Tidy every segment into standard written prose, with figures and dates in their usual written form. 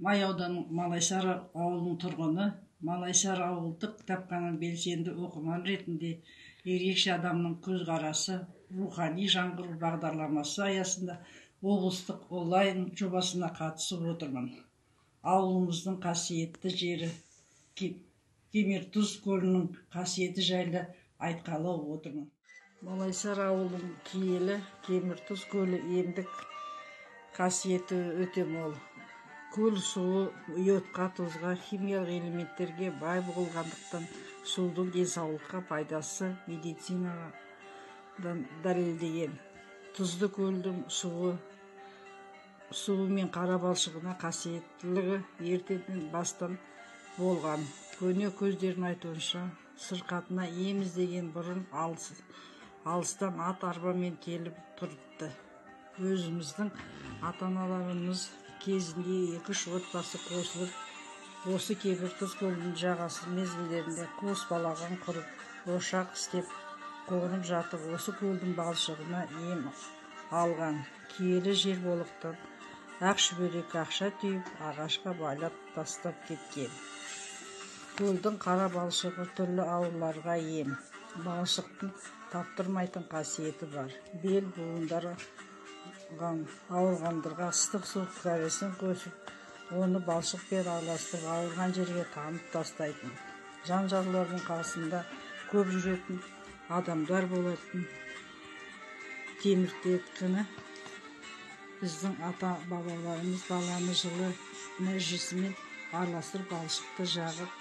Май ауданының Малайсары ауылының тұрғыны, Малайсары ауылдық кітапхананың белсенді оқырман ретінде ерекше адамның көзқарасы рухани жаңғыру бағдарламасы аясында облыстық онлайн жобасына қатысып отырмын. Ауылымыздың қасиетті жері Кемертұз көлінің қасиеті жайлы айтқалы отырмын. Малайсары ауылының киелі Кемертұз көлі емдік қасиеті өте мол. Көл суы йодқа, тұзға, химиялық элементтерге бай болғандықтан судың денсаулыққа пайдасы медицинадан дәлелдеген. Тұзды көлдің суы мен қара балшығына қасиеттілігі ертеден бастан болған. Көне көздердің айтуынша, сырқатына ем іздеген бұрын алыстан ат арбамен келіп тұрыпты. Өзіміздің ата-аналарымыз кезінде 2-3 отбасы қосылып, осы Кемертұз көлінің жағасы мезгілдерінде қос балаған құрып, ошақ істеп қонып жатып, осы көлдің балшығына ем алған. Киелі жер болықтан ақ шүберек ақша түйіп, ағашқа байлап тастап кеткен. Көлдің қара балшығы түрлі ауруларға ем. Балшықтың таптырмайтын қасиеті бар. Бел буындары ауырғандарға ыстық су кәресін қосып, оны балшықпен араластырып, ауырған жерге тамып тастайтын. Жан-жарлардың қасында көп жүретін адамдар болатын. Теміртекіні біздің ата-бабаларымыз баланы жылы нәжісімен араластырып, балшықты жағып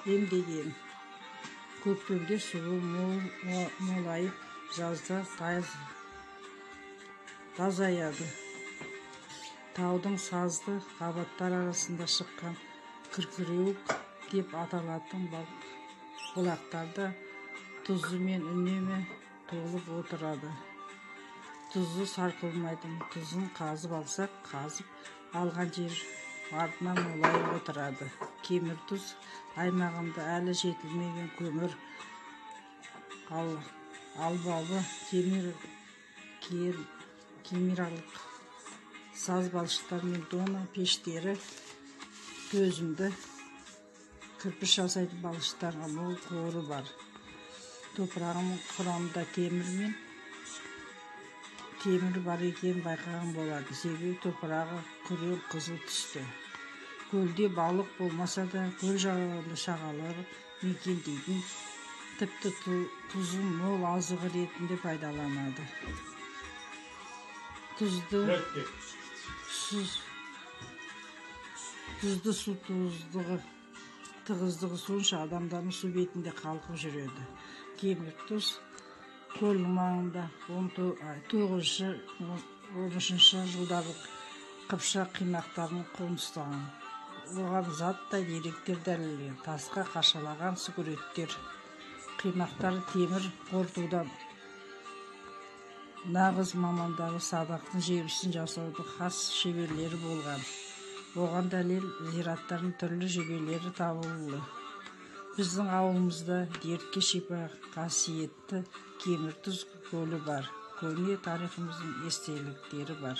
емдеген. Көктемде суы молайып, жазда тазаяды. Таудың сазды қабаттар арасында шыққан күркіреуік деп аталатын бұлақтарда тұзымен үнемі толып отырады. Тұзы сарқылмайтын, тұзын қазып алсақ, қазып алған жер артынан молайып отырады. Кемертұз аймағында әлі жетілмеген көмір албабы кемералық саз балшықтар мен дона пештері төзімді кірпіш жасайтын балшықтарға мол қоры бар. Топырағының құрамында темір бар екенін байқаған болады. Себебі топырағы күрел қызыл түсті. Көлде балық болмаса да көл жағалауында шағалар мекендейтін, тіпті тұзын мол азығы ретінде пайдаланады. Тұзды су тығыздығы сонша адамдардың су бетінде қалқып жүреді. Кемертұз көлінің маңында 9-13 жылдары қыпшақ қимақтарын қоныстаған. Оған заттай деректер дәлелдеген. Тасқа қашалаған сүгіреттер қимақтары темір қорытудан нағыз мамандары садақтың жебесін жасаудың хас шеберлері болған. Оған дәлел зираттардың түрлі жебелері табылды. Біздің ауылымызда дертке шипа қасиетті Кемертұз көлі бар. Көне тарихымыздың естеліктері бар.